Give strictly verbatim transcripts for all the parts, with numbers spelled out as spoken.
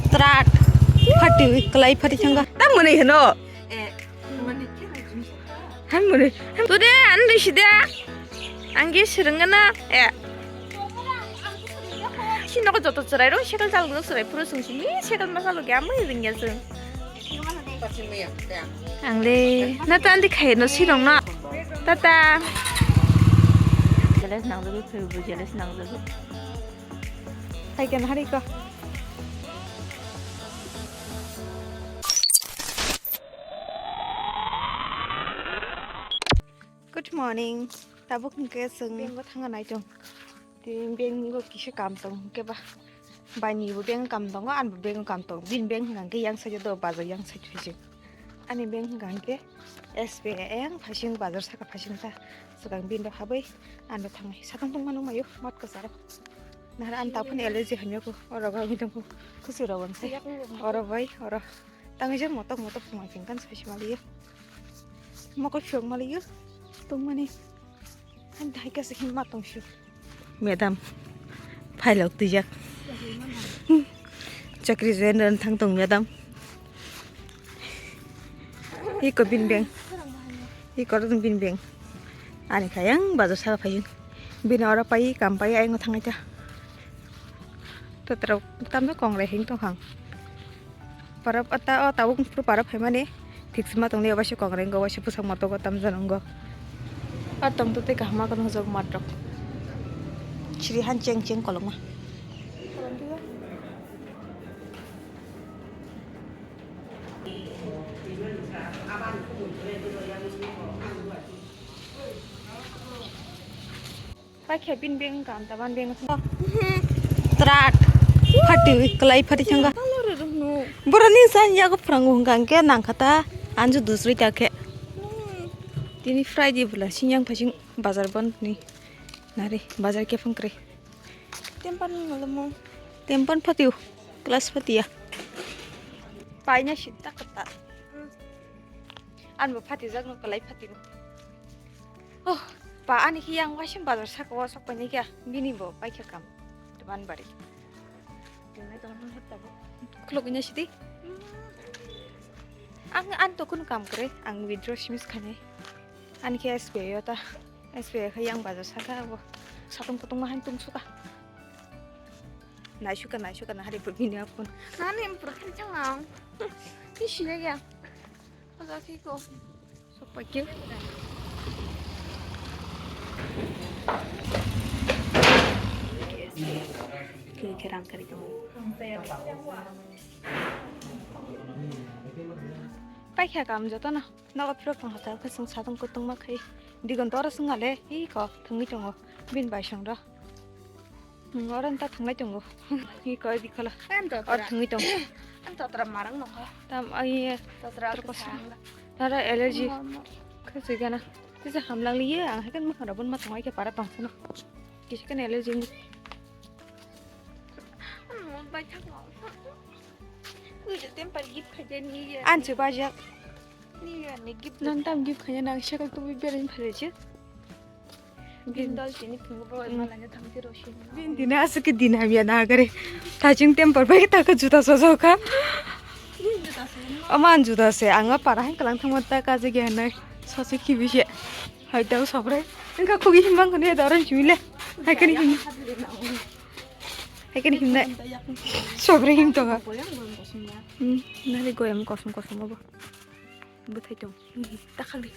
Trat. Phati, kalai phati thangga. Tam mani heno. Ham mani. Tude, an disi de. Angge sirengana. Eh. Sino ko joto chwrai ro, sekal chal gulok chwrai phuru sung sung. Ni sekal ma chalo ge amui ringya sung. Ang le, na ta andi khai no sirong no. Tata. Jealous nang jago, phuru jealous nang jago. Hai ken hari ko. Good morning. Tabuk hwnkhe chwng bank o thangna nai tong. Tini bank o kisa kam tong hwnkhe ba. Baini bo bank o kam tongo, ani bo bank o kam tongo. Bini bank hwnkha hwnkhe yang side o do, bazar yang side o se. Ani bank hwnkha hwnkhe S B I ayang phasing bazar saka phasing ta. Swkang bini do habwi ani do thangnai. Sakang tongma nukmaio mat kwcharo. Nahar ani taphani allergy hamya ko. Oro gangwi tongkho. Kusu rok wngse. Oro bai, oro. Tangwi je motok motok phunga phingkan sai se maliyo. Mokol phiyok maliyo. Tongmani. Ani dahai kasa himma tongsi. Madam. Phailok twijak. Chakri join ran thang tong madam. Iko bin beng. Iko ro bin beng. Ani khayang bazar saka phaiyung. Bini oro pai kam pai ayang thangwi ta. Totrok tamno kongrai hing tongkhang. Parap ata o tabuk phuru parap phaimani thik sima tongli obaise kongrai wngkha obaise bwsak motok o tamjani wngkha. O tongtwtwi kaham ma kono hojak matrok. Siri han cheng cheng kolokma. Paikha bini beng kam ta ban beng. Trat. Phati, kalai phati thangga. Boroni san yago phrango hwnkha hwnkhe nangkha ta anju dusri ta khe. Tini Friday bwla sinyang phasing bazar bond ni. Nari bazar khe phang kre. Tempan ngalomo. Tempan phati, class phati ya. Paina sitta kata. An bo phati jak no kalai phati no. Oh, pa ani khi yang waising bazar saka o sok paini kya bini bo paikha kam. Teman bari. Tunai tong hon hep tabo. Khulok ina sidi. Ang an to kun kam kre, ang withdraw simis khane. An khe S B I o ta. S B I khe yang bazar saka bo. Satung kutung ma han tung suka. Naisuka naisuka na hari pur bini apun. Nani pur khan chang ang. Ni sine ya. Oja khi ko. Sopai khe. Khe khe rang kari ko. Paikha kam joto na. Nogo phirok tong hotel khe chwng satung kutung ma khai. Digon doro chwng ale iko thwngwi tongo. Bini bai song do. Hmm, oro nta thwnglai tongo. Hi koi bikhola. Oro thwngwi tongo. Ang totra marang nokha. Tam ai totra kwsa. Nara allergy. Khasi gana. Kisa hamlang liye ang hakan ma harabon ma tongai ke para tongsono. Kisa kan allergy ni. Bai thang. Temper gift khaje ni. Anche bajak. Ni ya ni gift. Nang tam gift khanya nang shakal tu bi berin phare je. Bindol tini phungo bo malanya thangti roshi. Bin dina asuk ke din hamya na gare. Tajing temper bai ta ka juta sojo ka. Aman juta se anga para hai kalang thangma ta ka je gya nai. Sosu ki bi se. Hai ta sobrai. Engka khugi himbang kone da ran chule. Hai kani him. Hai kani him nai. Sobrai him to ga. Hmm, nari goyam kosom kosom obo. Bwthai tong. Takhak di.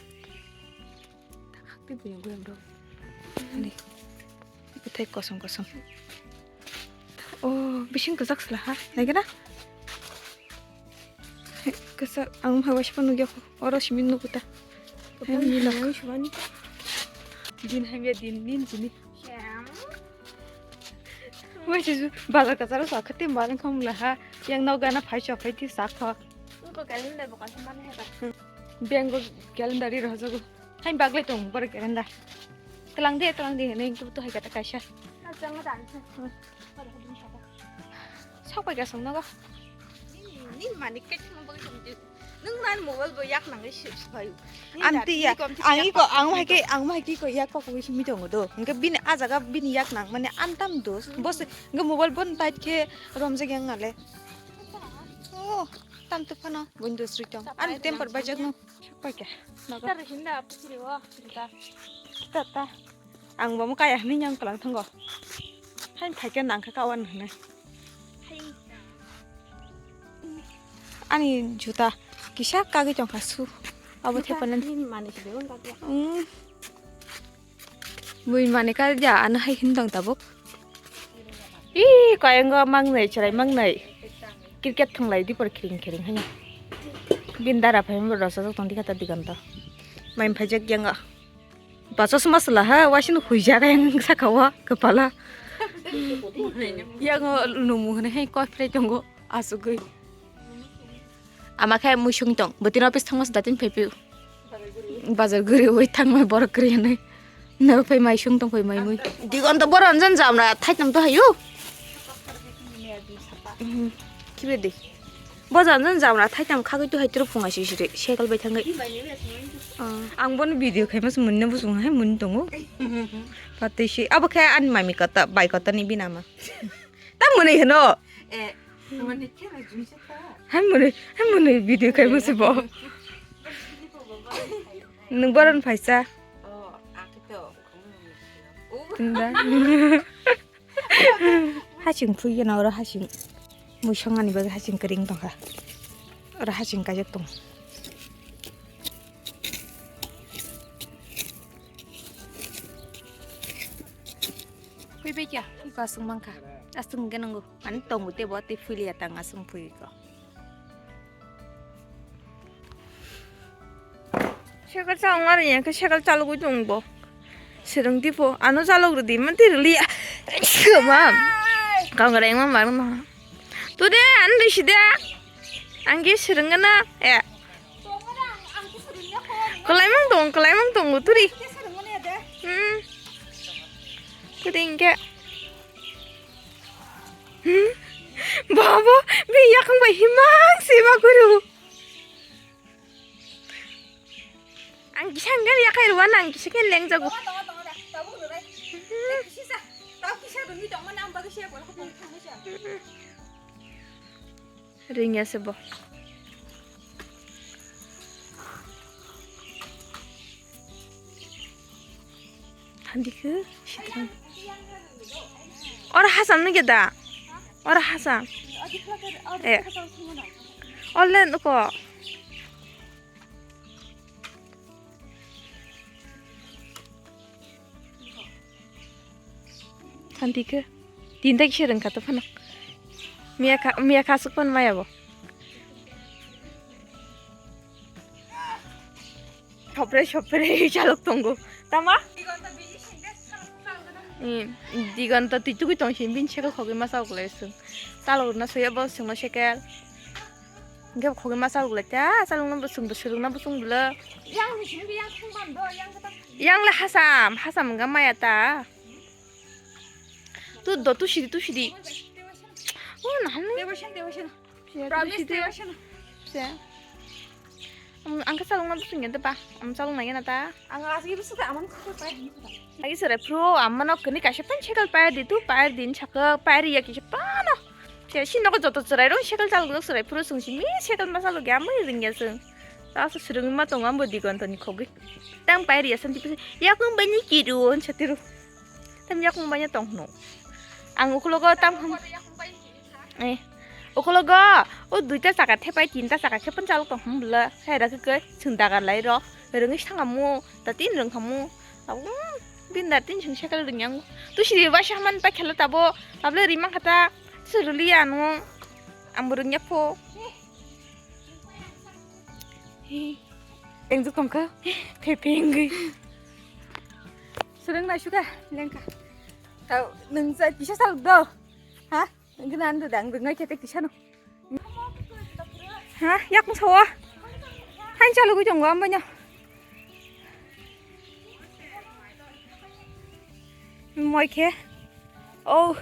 Takhak di bini goyam rok. Di. Bwthai kosom kosom. Oh, bising kwchak sla ha. Naikhe na? Kwchak ang hai waisa nugya kho. Oro simi nugu ta. Hai milok. Din hamya din nin jini. Wai se bazar kasaro sa khati maling kham la ha. Yang nau gana phai sa phai ti sa kho. Ko calendar bo kan man he ba. Bengo calendar ri rojo go. Hai baglai tong bor calendar. Tlang de tlang de ne tu to hai kata kaisa. Ka jang dan. Sok pai ka song nogo. Ni mani kai thang bo. Nung nan mobile bo yak nang si bai. Anti ya, ang iko ang hai ke ang hai ke ko yak ko ko si mi tongo do. Engke bini a jaga bini yak nang mane antam dos. Bos engke mobile bon tait ke romjak yang ngale. Oh, tam tu phano window sri tong. An temper bajak no. Paikha. Nogo. Kita hinda putri wo, kita. Kita ta. Ang bo mo kaya hini nyang kalang thango. Hain phaikha nangkha kawan hini. Ani juta kisa kagwi tongkha su. Abo juta thepanan. Nini mani se begun kagwi. Hmm. Bui mani kar ja ano hai hin tong tabuk. Ih, koyongo mangnai, chwrai mangnai. Cricket thwnglai dipor khiring khiring haino. Bini dara phai bo rwchajak tong dikha ta digonto. Mai phaijak yango. Ba chosma swla ha, waisino huijak yang saka o, kwpala. Yango numu hwnwi hai koi phlai tongo, asugwi. Ama khe muisung tong, bwtwini office thangma se datin phai phio. Bazar guriui thangma borok kwrwi hwnwi. No phai mai sung tong phai mai mui. Digonto boron jan jamra thaitam to hayu. Mhm. Kibe de. Bojan jan jamra thaitam khagwi to hai turu phunga sisiri cycle bai thangwi. Ah, ang bono video khaima se munna busung hai mun tongo. Patwi si abo khe ani mami kota bai kota ni binama. Ta mwnwi hwno. Eh, mwnwi khe na jumse ta. Hai mwnwi, hai mwnwi video khai mwnwi bo. Nwng boron phaisa. Oh, ang khe to. Tunda. Hasing phui gana oro hasing. Muisong ani bagwi hasing kering tongkha. Oro hasing kajak tong. Phui bai kya? Phui ko aswng mankha. Aswng hwnkhe nwngo. Ani tongo tei bo tei phui liya tang aswng phui ko. Cycle chalok ma rwya khe cycle chalogwi tong bo. Swrwng di pho. Ano chalok rwdi man twi rwliya. Koma. Kong reng ma mar ma. Tu de an risi de. Ang khe swrwng gana. Eh. Kwlaimang tong, kwlaimang tong, turi. Hmm. Turi hingke. Hmm. Babo, bi yakung bai himang sima guru. Ang kisa hingke yakai ruan, ang kisa ke leng jago. Ringya se bo. Thandikhe sikrang. Oro hasam nungya da? Oro hasam. Eh. Ole nuko. Thanti khe. Tinta kisa rwngkha to phano. Miya kha, miya kha aswk phano maya bo. Sopre sopre chalok tongo. Tama? Hmm, Digonto twi tugui tong sini bini cycle khogwi masa uklai swng. Chalok rwna soya bo swngno cycle. Hingke khogwi ma chalok lai ta, chalok no bosong bosong rok no bosong bwle. Yang ni simi yang thang ban do, yang kata. Yang le hasam, hasam wngkha maya ta. Tu do tu sidi, tu sidi. Oh, nahal ni. Devotion, devotion. Promise, devotion. Ang, ang khe chalok no bosong ya de ba, ang chalok nai ya na ta. Ang asli bwswk khe amano cycle pai di. Agi serai phuru amano kini kaisa pen cycle pai di tu pai di saka pai ri ya kisa pano. Se si nogo joto chwrai rok cycle chalok jak serai phuru sung simi cycle ma chalok ya mui ring ya sung. Ta se swrwng ma tongo ambo Digonto ni khogwi. Tang pai ri ya santi pisi yakung bai ni kiru on satiru. Tam yakung bai ya tong no. Ang ukulogo tam ham. Eh, okologo, o duita chaka thepai tinta chaka khe phan chalok tong hwn bwla. Hai da khe khe chwng dagar lai rw. Rwngwi sanga mu, ta tin rwng kha mu. Tabuk, hmm, bin da tin chwng cycle rwng yang. Tu sidi bai sa man pa khela tabo. Tabole ri man kha ta. Su rwli ya no. Ang bo rwng ya pho. Engjwk tong kha. Phe phe wngwi. Swrwng nai su kha, leng kha. Tau, nwng sa kisa salok do. Ha? Gana ando dang rwngai khe tei kisa no. Ha, yakung sao. Hain chalugwi tongo ambaino. Moi khe. Oh,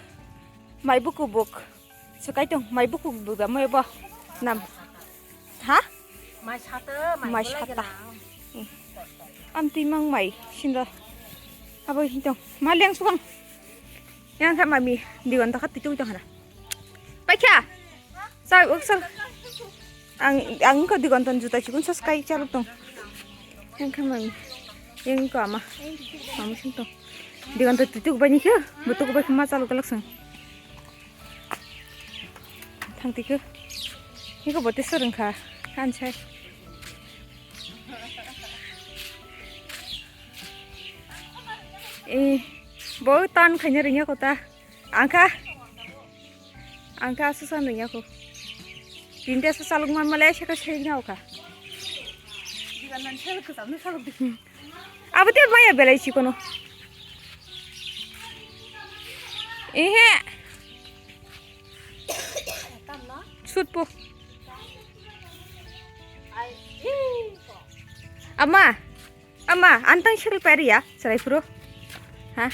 mai buku buk. Swkai tong, mai buku buk da moi bo. Nam. Ha? Mai sata, mai sata. Am twi mang mai sinda. Abo hin tong. Ma leng sukang. Yang kha mami Digonto kha twi twi tong hana. Paikha. Sa uk sal. Ang, ang ko Digonton juta chikun sas kai chaluk tong. Yang khamang. Yang ko ama. Ama sing tong. Digonton tutuk bani khe, butuk bai khma chaluk talak sang. Thang tikhe. Niko bote sereng kha. Kan sai. Eh, bo tan khanya ringya kota. Angkha. Angkha susan ringya ko. Tinte susaluk man male shaka shaka nya ka. Abo te maya belai chikono. Ehe. Sutpo. Ama, ama, antang shirul pariya, sarai puro. Ha?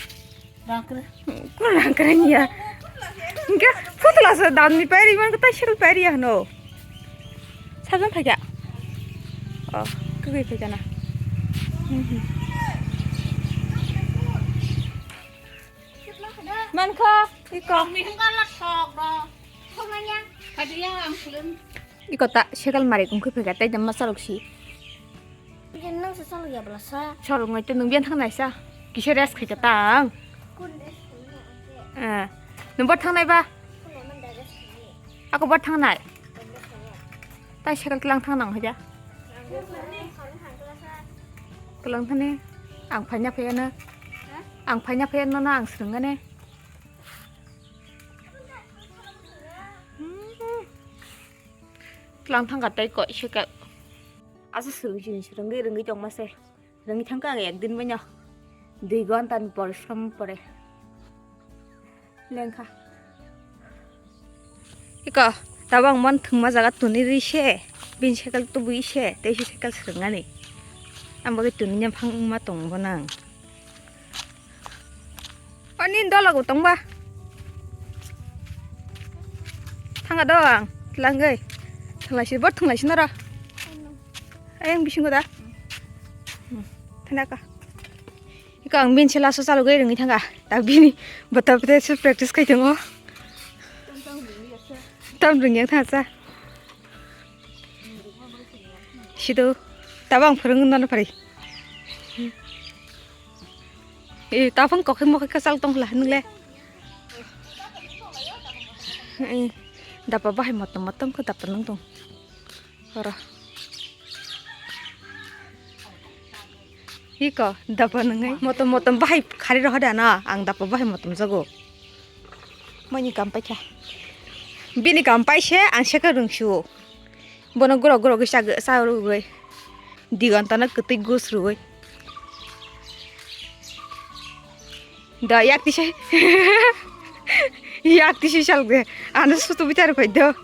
Rangkre. Kun rangkre niya. Enggak, putla sa dan ni pari man kata shirul pariya no. Sabjang phaikya. Oh, kagwi phaikya na. Mhm. Mankha, iko. Iko ta sekal mari kungkhi phaikya, tai damma salok si. Nang sa salok ya bla sa. Salok ngai te nung bian thang nai sa. Kise rest khaikya tang. Kun rest khaikya? Eh, nung bor thang nai ba? Kun man da rest khaikya? Ako bor thang nai. Tai sekal tlang thang nang haja. Tlang thani ang phaina phaiya na. Ang phaina phaiya no na ang srwngane. Tlang thang ka tai ko sekal. Asa srwng sini srwngwi rwngwi tong mase. Rwngwi thangkha ang ekdin baino. Dui ghonta ni porishrom pore. Lengkha. Iko, tabang man thwngma jaga tuni ri se. Bin sekal tubui se. Tei se sekal srwngani. Ang bagwi tuni nya phang ma tong bo nang. Ani dolago tongba. Thanga do ang. Langgai. Thanglaisi, bor thanglaisi nara. Ayang bisingo da. Hmm, thanaka. Iko ang bin sela so chalugwi rwngwi thanga. Ta bini bata bata se practice khai tongo. Tam rwngya thasa. Sido. Tabang phwrwng nana phari. Eh, tapang kokhe mokhe kachal tong khla nungle. Eh, dapa bahai motom motom khe dapa nung tong. Oro. Iko, dapa nungai. Motom motom bahai khari rohada na, ang dapa bahai motom jago. Mani kam paikha. Bini kam paise, ang seka rungsu. Bono gurok gurok gwi chak-, cha rwgwi. Digonta no kwtwi gus rwgwi. Da yak tisai. Yak tisai chalgwi. Ano sutu bitar phai do.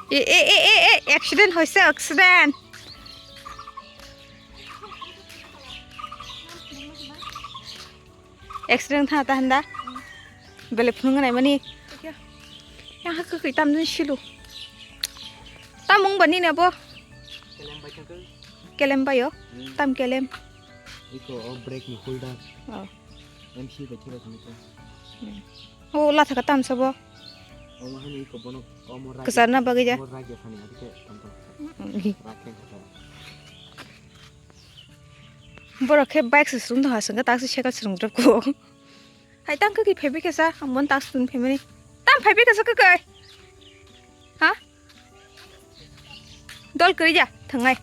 E, e, e, e, e, accident hoise, accident. Accident tha ta handa. Bele phunung nai mani. Yang ha khe tam jin silu. Tamung bani ne bo. Kelem bai thangkhe. Kelem bai yo. Hmm. Tam kelem. Iko o brake ni holder. Oh. M C bai thira thangkhe. Hmm. O la thaka tam sabo. Omo hani iko bono omo ragi. Kesana bagi ja. Omo ragi thani adike tam tam. Hmm. Rakhe thaka. Borok khe bike se swrwng tongkha, chwng khe taksi cycle swrwng rwkho. Hai tang khe phaibai khe sa, ang bono taksi tun phaimani. Tam phaibai khe sa khe kai? Ha? Dol kwrwi ja, thangnai.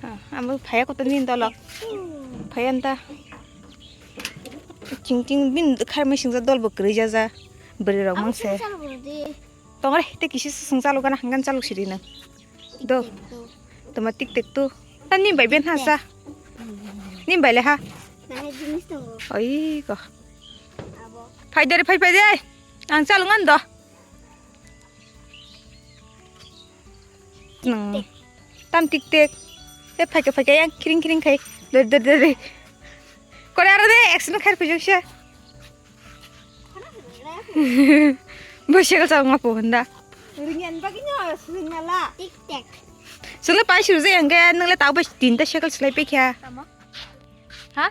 Ha, amo phaiya kotor nini dolo. Phaiya nta. Ching ching bin kharmai singsa dol bo kwrwi ja ja. Bwrwi rok mangse. Tongre, te kisi swng chalok gana, hanggan chalok siri nang. Do. Toma tik tek tu. Ta nim bai ben ha sa. Nim bai le ha. Nang jinis tongo. Oi ko. Abo. Phai de, phai, phai de. Ang chalok ngan do. Nang. Tik tek. Tam tik tek. E phai ke, phai ke yang kring kring khai. De, de, de, de. Kore aro de, action khai pujak se. Bo cycle chal ngapo hwnda. Ringyan bagino swrwngna la. Tik tak. Solo pai suru je yang kaya nang le tau bai tinta cycle slai pe kya. Tamo? Ha?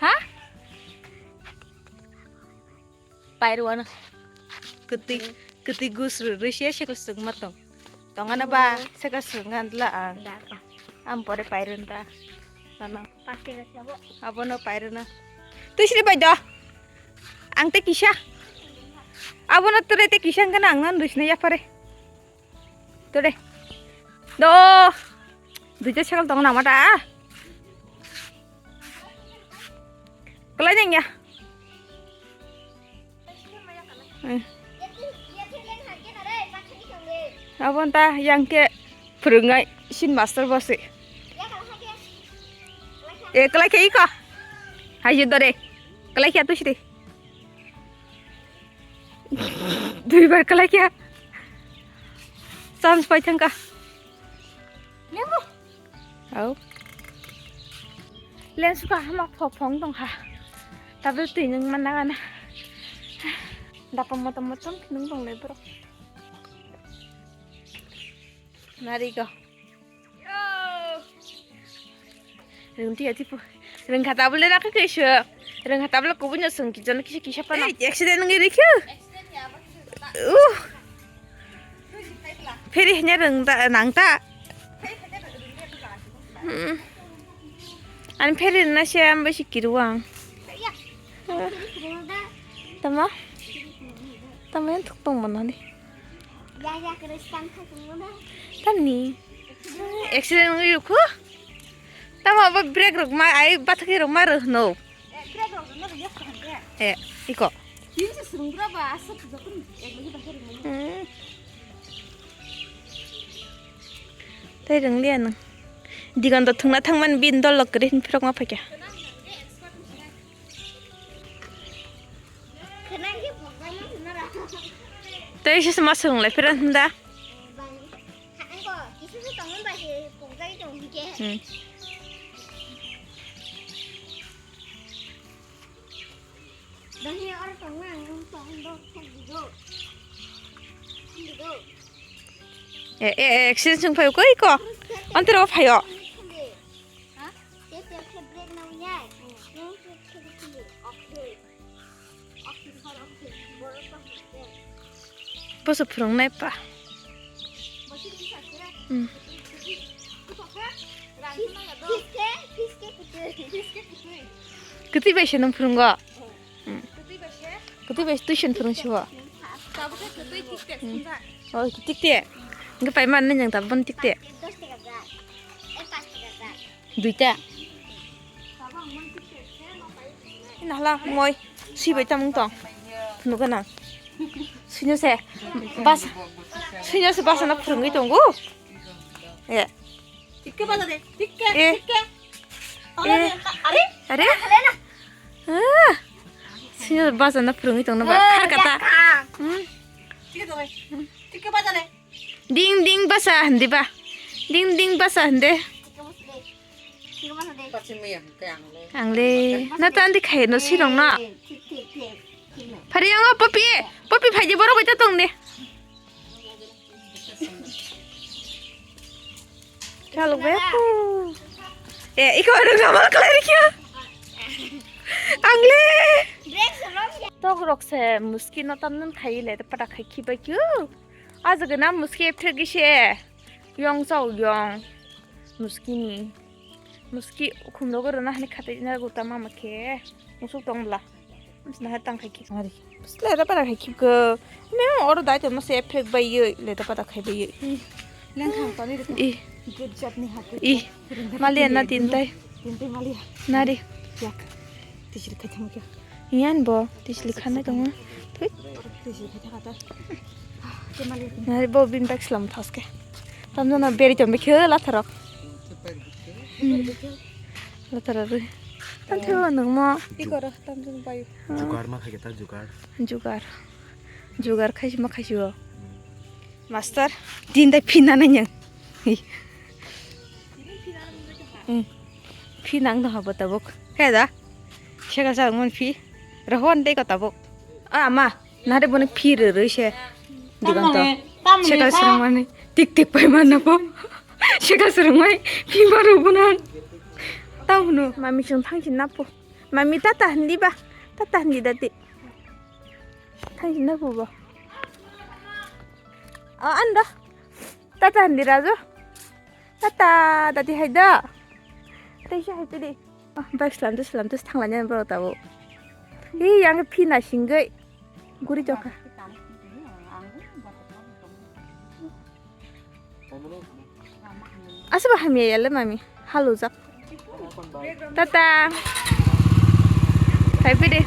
Ha? Pairwano. Kwtwi, kwtwi gus rwrwi se sekla swkma tong. Tongana ba sekla swkna dla ang. Ang pore pairwno ta. Nono. Abono pairwno. Twisri bai do. Ang te kisa. Abono tere te kisa hwnkhe ang nang rwisna yapare. Tore. Do. Duita sekal tong nama ta. Kelai neng ya. Eh. Abo ta yang ke phwrwngnai sin master bo se. E kelai khe iko. Hai je dore. Kelai khe tu sri. Duibar kelai khe. Chance pai thangka. Nemo. Au. Lens ka hama pho phong tong kha. Tablet twi nung man nang ana. Dapang motom motom nung tong le bro. Nari go. Rung tiya tipo. Rung kha tablet na khe kaisa. Rung kha tablet kubun no sung kijon kisa kisa pa na. Accident ngi rikhu. Uh. Pheri hanya rwng ta, nang ta. Hmm. Ani pheri na se am bai si kiru ang. Tama? Tama yang thuk tong mana ni? Tamni? Accident ngi rukhu? Tama ba brake rok ma ai bathaki rok ma rw hwno. Eh, iko. Hmm. Tei rwnglia nwng. Digon to thwngna thangmani bini dol lok kwrwi hwn phirokma phaikha. Tei sisi ma swrwng lai phira hwn da. Hmm. E, e, e, accident sung phaio koi ko. Antero phaio. Boso phwrwngnai pa. Hmm. Kwtwi bai se nung phwrwngo? Hmm. Kwtwi bai tuition phwrwng sibo? Hmm. Oh, tik te. Hwnkhe pai man nang tabuk tik te. Duita. Nahla moi sui bai tamung tong. Phunuk gana. Suino se bas. Suino se bas na phurungui tongo. E. Tikke baja de. Tikke. E. Tikke. E. Are. Are. Ah. Suino bas na phurungui tong na ba. Khar kata. Hmm. Tikke to. Tikke baja de. Ding ding basa hindi ba? Ding ding basa hindi. Ang le na ta andi khai no sirong no. Phari ang o papi, papi phai di borok ita tong de. Khaluk be. Eh, iko rung amal khlai rikya. Ang le. Tok rok se muski no tam nun khai le pada khai khibai kyu. Ajaga na muski ephre gise yong chao yong muski ni muski khum rogo rwna hani khatai na guta mama khe musuk tong bla. Musna ha tang khai khe. Ari. Sle da para khai khe ko. Me oro dai to no se ephre bai yo le da para khai bai yo. Leng khang toni de. I. Good job ni ha. I. Malia na tin tai. Tin tai malia. Nari. Yak. Tisir khai thang khe. Iyan bo tisli khanai tongo. Thoi. Nari bo bin bag slam thaske. Tamjana beri tombe khe latharok. Latharok. Tan theo nangmo. Ikoro tamjana bayu. Jugar ma khake ta jugar. Jugar. Jugar khaisi ma khaisi o. Master, din dai phi nana nyang. Hi. Hmm. Phi nang no habo tabuk. Khe da? Sekal sa mon phi. Rohon dei ko tabuk. A ma, nare boni phi re re se. Digan to. Tamoni, tamoni sekal sa. Serang mani. Tik tik pai mana po. Sekal serang mai. Phi maru bunang. Tau no, mami sung thang chin napo. Mami tata hindi ba. Tata hindi dati. Thang na bubo. Oh, ando. Tata handi Raju. Tata, tati hai da. Tei sa hai pidi. Oh, bike slam tu slam tu thang lanya bro tabo. Hi, yang phi na singgai. Guri jokha. Asa ba hamya yale mami. Halujak. Tata. Hai pidi.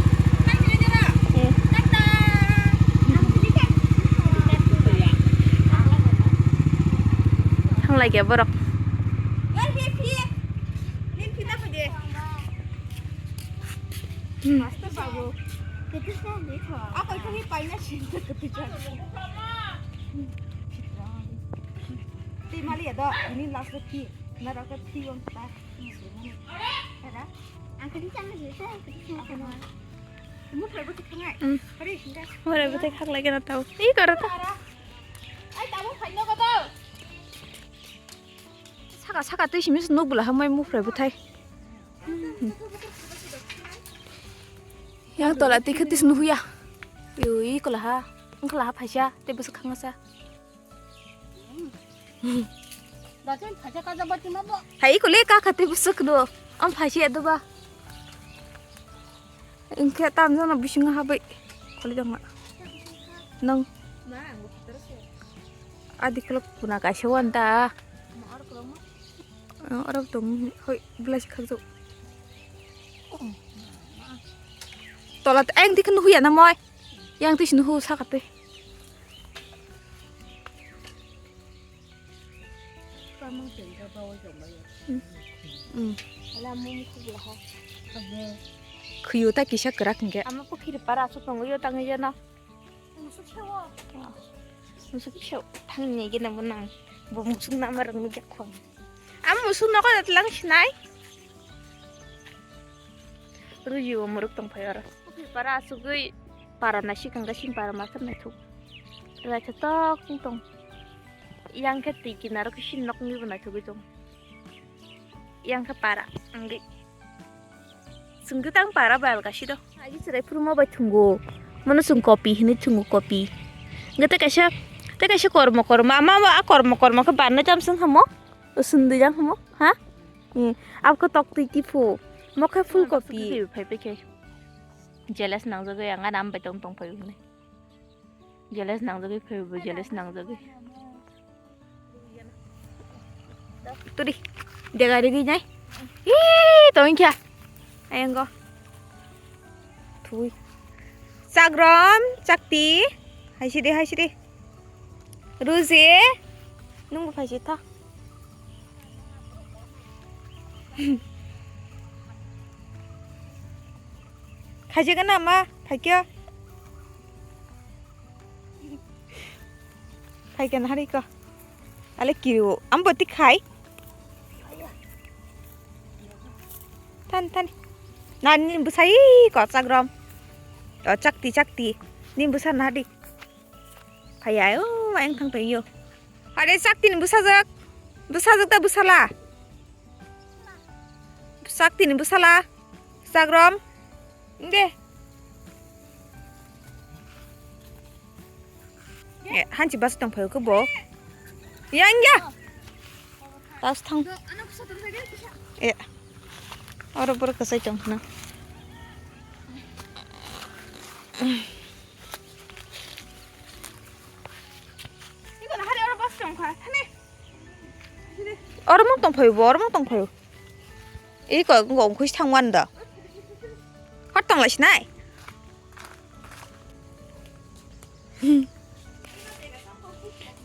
Thang lai khe borok. Hmm. Tei mali ya do, ini last week ki, na rok tei on ta. Ada? Ang kadi chang je sa, kadi chang sa. Mu phai bo thang ai. Hmm. Hari hingga. Mu phai bo thang lai kana tau. Ih, karo ta. Ai, tabo phai no ko tau. Saka saka twi simi nuk bwla hamai mufrai bwthai. Yang tola twi khe tis nuhuya. Yui kolaha, wngkha laha phaisa, tei bwswk khangasa. Hai kole ka kha tei bwswk do. Am phaisa do ba. Engkhe tamjano bisingo habai kholi tongma. Nang. Adi kolo kuna kaisa wanda. Oro tong hoi belai si khakjak. Tola ang dikhe nuhuya na moi. Yang twi sini hu sakate. Kamang tengka bawa jombayo. Hmm. Hmm. Ala mum khubla ha. Abe. Khuyu ta kisa kwrak hingke. Ama pukhiri para asuk tongo yo tangi jana. Musuk sewo. Musuk sewo. Thang ni gina munang. Bo musuk nama rang ni jakhon. Ama musuk nokol atlang sinai. Ruji o muruk tong phai oro. Para asugwi para nasi kangga sin para master naithok. Raithotok tong tong. Yang khe twi kinaro khe sin nok ngi bo naithogwi tong. Yang khe para angwi. Sungwi tang para bal kasi do. Agi chwrai phuru mo bai thungo. Mono sung kopi hinwi thungo kopi. Nge te kaisa, te kaisa kormo kormo. Ama ama a kormo kormo khe banna jam sung hamo. O sundwi jang hamo. Ha? Eh, abko tok twi kiphuk. Mokhe full kopi. Phai phai khe. Jealous nangjagwi ang ani ambai tong tong phai hwnwi. Jealous nangjagwi phai bo jealous nangjagwi. Turi. Dega degi nai. Ih, tong kya. Ayang go. Thui. Chagrom, chakti. Hai sidi, hai sidi. Ruji, nungbo phaisi tha. Khaijagana ma, phaikya. Phaikya na hari ko. Ale kiru, ambo ti khai. Than, than. Na, ni bwsai ko chagrom. O, chakti, chakti. Ni bwsa na di. Phaiya, o, ayang thang tongyo. Are chakti ni bwsajak. Bwsajak da bwsala. Chakti ni bwsala. Chagrom. Nge. Eh, hanchi bas tong phayo khe bo. Yang ya. Tas thang. Eh. Oro bor kasai tong khna. Oro mung tong phayo bo, oro mung tong phayo. Iko ngo ongkhuis thang wan da. Hot tong lai sinai.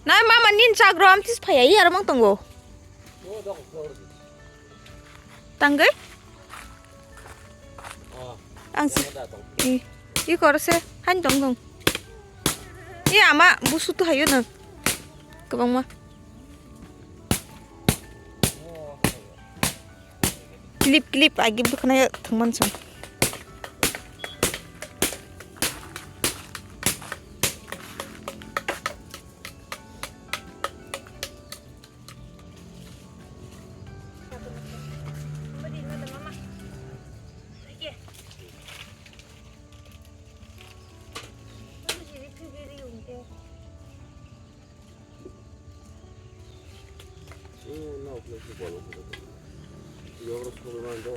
Nai mama nin chagrom tis phaya i aro mang tongo. Tanggai? Ang si. I, i kor se han tong tong. I ama busu tu hayo na. Kabang ma. Clip, clip, agi bwkhana thwngman song. Nokni bolong khe. Yoro sogwi mano.